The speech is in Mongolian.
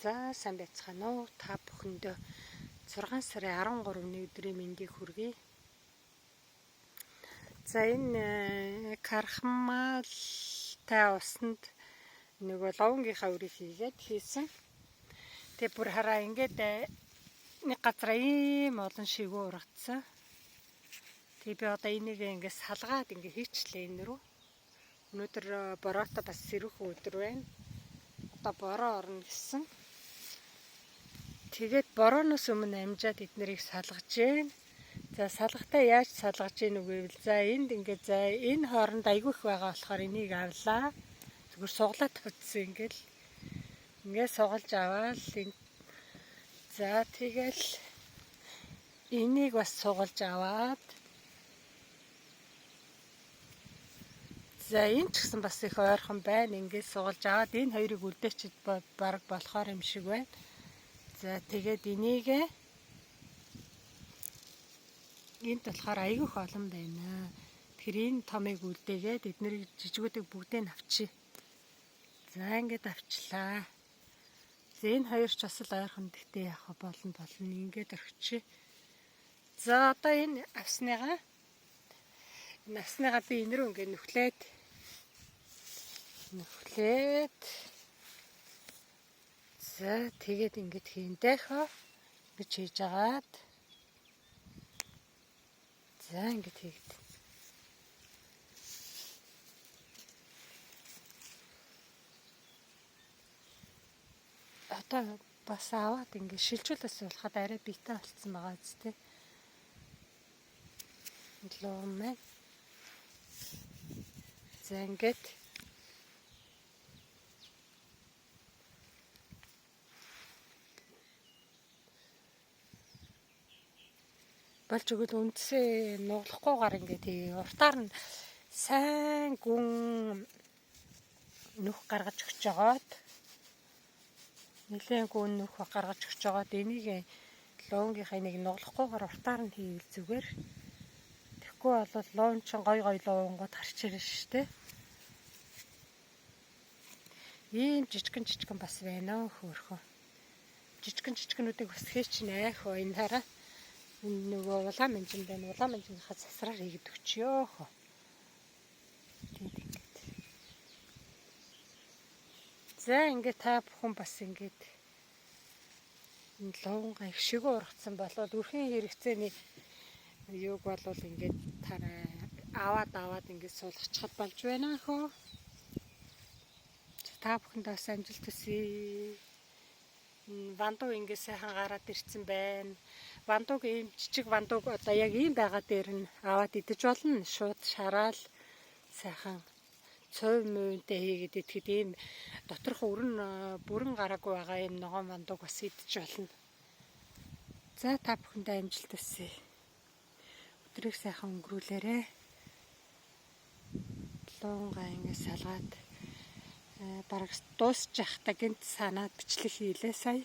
За сайн байцгаана уу? Та бүхэндээ 6 сарын 13-ны өдрийн мэндийг хүргэе. За энэ крахмалтай усанд нөгөө ловонгийнхаа үрийг хийгээд хийсэн. Тэгээ бүр хараа ингээд нэг газараа ийм олон шигүү ургацсан. Тэгээ би одоо энийг ингээд салгаад ингээд хийчлээ энэ рүү. Өнөөдөр бороотой бас сэрүүхэн өдөр байна. Одоо бороо орно гэсэн. Тэгээд борооноос өмнө амжаад эднэрийг салгаж гин. За салгахтаа яаж салгаж гин үгээвэл за энд ингээд за энэ хооронд айгүй их байгаа болохоор энийг авлаа. Зүгээр суглаад тавьчихсан ингээд. Ингээд сугалж аваад энэ за тэгэл энийг бас сугалж аваад за энэ ч гэсэн бас их ойрхон байна. Ингээд сугалж аваад энэ хоёрыг үлдээчихэд баг болохоор юм шиг байна. За тэгээд энийг энд болохоор айгүй их олон байна. Тэгэхээр энэ томыг үлдээгээд эднэрийг жижигүүдийг бүгдийг нь авчи. За ингээд авчлаа. За энэ хоёр ч бас л ойрхон, гэхдээ яах вэ, болно болно ингээд орхичих. За одоо энэ авсныгаа би энэ рүү ингээд нүхлээд за тэгээд ингээд хийндэ хөө ингэж хийж агаад за ингээд хийгд. Одоо бас аваад ингээд шилжүүлээс суулгахад арай биетэй болцсон байгаа үстэй. Луун маань. За ингээд болж өгөл үндсээ нуглахгүйгээр ингээд уртаар нь сайн гүн нүх гаргаж өгч жагаад нэлээд гүн нүх гаргаж өгч жагаад энийг луунгийнхаа энийг нуглахгүйгээр уртаар нь хийвэл зүгээр. Тэгэхгүй бол луун чинь гой гой луунгууд гарч ирнэ шүү дээ. Ийм жижигэн жижигэн бас байна хөөрхөн. Жижигэн жижигнүүдийг бас хийчихнэ хөө энэ хараа. Энэ нөгөө улаан манжин байна. Улаан манжиныхаа засраар хийгээд өгчөө хөө. Тэгээд ингээд. За ингээд та бүхэн бас ингээд энэ луунгаа их шигүү ургацсан болвол өрхийн хэрэгцээний юуг болвол ингээд тараа аваад ингээд суулгачихад болж байна хөө. Та бүхэндээ бас амжилт хүсье. Вандуг ингээд сайхан гараад ирсэн байна. Вандуг ийм жижиг вандуг одоо яг ийм байгаа дээр нь аваад идэж болно. Шууд шараал сайхан цов муунтай хийгээд идэхэд ийм доторх өрн бүрэн гараагүй байгаа ийм ногоон вандуг бас идэж болно. За та бүхэндээ амжилт хүсье. Өдрийг сайхан өнгөрүүлээрэй. Луунгаа ингээд салгаад бараг дуусчих та гинт санаад бичлэг хийлээ сая.